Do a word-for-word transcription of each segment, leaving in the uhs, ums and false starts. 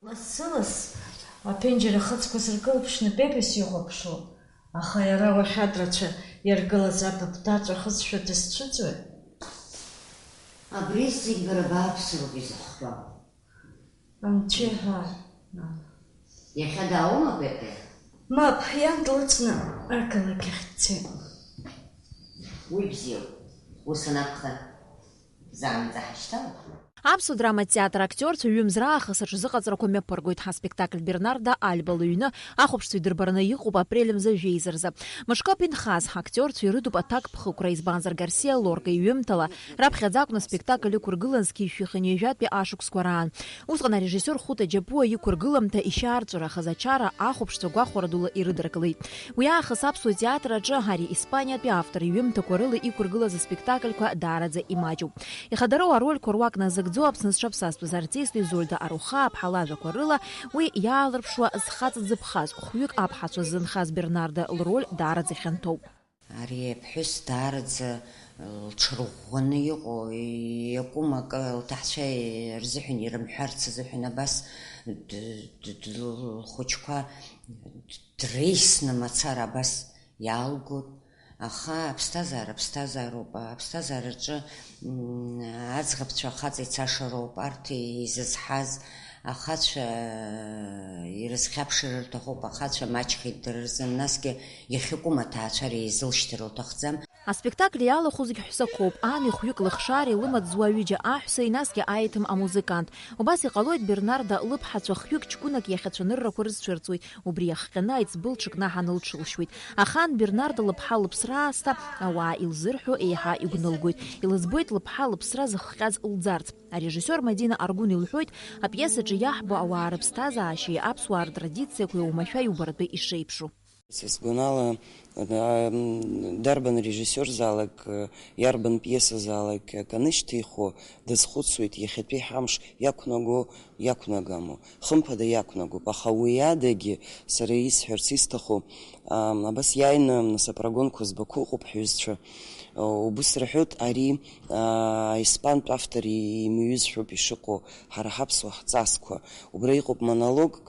Лассы-ласс аԥенџьыр ахыцқәа сыркылԥшны Пепе сихәаԥшуан, аха иара уашәадрацәа иаргылаз абыԥдаҵәа хызшәа дысцәыӡуеит. Абри зегь бара бааԥсыроуп изыхҟьо. Анцәа иҳәа. Иахьа дааума Пепе? Мап, иан длыцны ақалақь ахь дцеит. Уи бзиоуп. Ус анакәха, заанӡа ҳашьҭалап. Аԥсуа драматә театр актиорцәа ҩымз раахыс аҽазыҟаҵарақәа мҩаԥыргоит. Аспектакль Бернарда Альба лыҩны ахәаԥшцәа идырбараны иҟоуп апрель мза жәеиза рзы. Мышкоуп инхаз, актиорцәа ирыдуп аҭакԥхықәра, избанзар Гарсиа Лорка иҩымҭала раԥхьаӡа акәны аспектакль ықәыргылан зқьи жәшәи хынҩажәатәи ашықәсқәа раан. Усҟан арежиссиор Хәыта Џьапуа иқәыргылам ишьаарҵәырахаз ачара ахәаԥшцәа гәахәара дула ирыдыркылеит. Уи аахыс аԥсуа театр аҿы ари Испаниатәи автор иҩымҭақәа рыла иқәыргылаз аспектакльқәа даараӡа имаҷуп. Ихадароу арольқәа руак назыгӡо Аԥсны зҽаԥсазтәыз артист Изольда Арухаа-ԥҳа лажәақәа рыла уи иаалырԥшуа зхаҵа дзыԥхаз, хәҩык аԥҳацәа ззынхаз Бернарда лроль даараӡа хьанҭоуп. Ари аԥҳәыс даараӡа лҽырӷәӷәаны иҟоу, иакәым акы лҭаҳцәа рзыҳәан ирымҳәарц азыҳәан абас д-, д-, д-, лхәыҷқәа дреисны мацара абас иаалгоит. Аха аԥсҭазаара ԥсҭазаароуп, аԥсҭазаараҿы, м, аӡӷабцәа ахаҵа ицашароуп, арҭ изызҳаз ахацәа ирызхьаԥшыр рҭахуп, ахацәа маҷхеит дара рзын, насгьы иахьакәым аҭаацәара еизылшьҭыр лҭахӡам. Аспектакль иалахәу зегь ҳәсақәоуп, ани хәҩык лыхшареи лымаҵ зуа ҩыџьа аҳәсеи, насгьы аиҭым амузыкант. Убас иҟалоит, Бернарда лыԥҳацәа хҩык ҷкәынак иахьа цәаныррақәа рызцәырҵуеит, убри иахҟьаны аиҵбы лҽыкнаҳаны лҽылшьуеит. Ахан Бернарда лыԥҳа лыԥсра аасҭа ауаа илзырҳәо еиҳа игәнылгоит. Илыӡбоит лыԥҳа лыԥсра зыхҟьаз лӡарц. Арежиссиор Мадина Аргәын илҳәоит, апиесаҿы иаҳбо ауаа рыԥсҭазаашьеи аԥсуаа ртрадициақәеи оумашәа иубаратәы ишеиԥшу. Са сгәанала, а, м, дарбан режиссиорзаалак, а, иарбан пиесазаалак акы анышьҭихуа, дазхәыцуеит, иахьатәи ҳамш иақәнаго, иақәнагаму. Хымԥада иақәнагоуп, аха уи адагьы сара исҳәарц исҭаху, а, абас иааины, нас, апрогонқәа збақәа ыҟоуп ҳҩызцәа. А, убыс рҳәоит, ари, а, испантә автор имҩызшәоуп ишыҟоу ҳара ҳаԥсуа ҳҵасқәа. Убра иҟоуп монологк,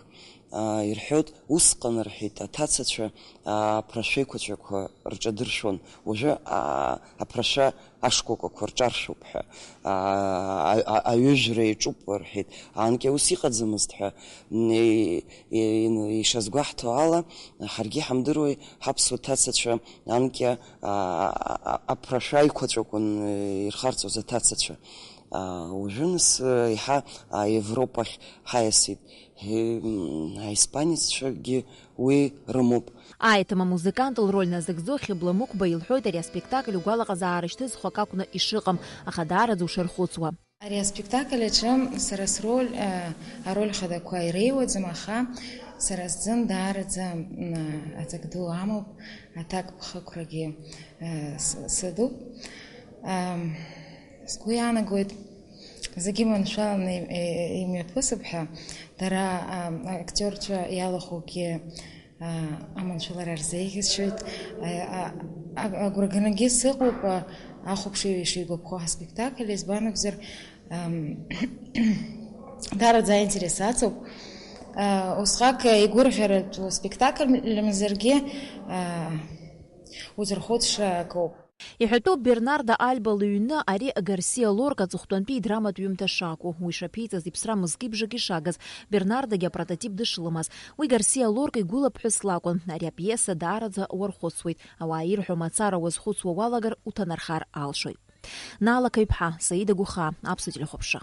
аа, ирҳәоит, усҟан, рҳәеит, аҭацацәа, аа, аԥрашәа еиқәаҵәақәа рҿадыршәон, уажәы, аа, аԥрашәа ашкәакәақәа рҿаршәуп ҳәа, аа, а-, а-, аҩыжәра иаҿуп, рҳәеит. Анкьа ус иҟаӡамызт ҳәа, м, и-, и-, ишазгәаҳҭо ала, ҳаргьы ҳамдыруеи, ҳаԥсуа ҭацацәа анкьа, аа, а-, а-, аԥрашәа аиқәаҵәақәан, э, ирхарҵоз аҭацацәа. Аа, уажәы нас, э, еиҳа, аа, Европахь ҳаиасит. Ҳе, м, аиспанеццәагьы уи рымоуп. Аиҭым амузыкант лроль назыгӡо Хьыбла Мықәба илҳәоит ари аспектакль игәалаҟазаара шьҭызхуа акакәны ишыҟам, аха даараӡа ушархәыцуа. Ари аспектакль аҿы сара сроль, э, ароль хадақәа иреиуаӡам, аха сара сзын даараӡа, м, аҵак ду амоуп, аҭакԥхықәрагьы, э, с-, сыдуп. Ам, сгәы иаанагоит, зегьы маншәаланы им-, э, имҩаԥысып ҳәа, дара, ам, актиорцәа иалахәугьы, а, аманшәалара рзеиӷьасшьоит. А, а, а, агәра ганагьы сыҟоуп, а, ахәаԥшыҩ ишигәаԥхо ҳаспектакль, избан акәзар, ам, даараӡа аинтерес аҵоуп. А, усҟак игәырӷьаратәу спектакль мзаргьы, а, узырхәыцша акоуп. Иҳәатәуп, Бернарда Альба лыҩны ари Гарсиа Лорка аҵыхәтәантәи идраматә ҩымҭа шакәу, уи шаԥиҵаз иԥсра мызкы-бжак ишагыз, Бернардагьы апрототип дышлымаз. Уи Гарсиа Лорка игәылаԥҳәыс лакәын. Ари апиеса даараӡа уархәыцуеит. Ауаа ирҳәо мацара уазхәыцуа уалагар, уҭанархар алшоит. Наала Қаҩԥҳа, Саида Гәыхаа, Аԥсуа телехәаԥшра.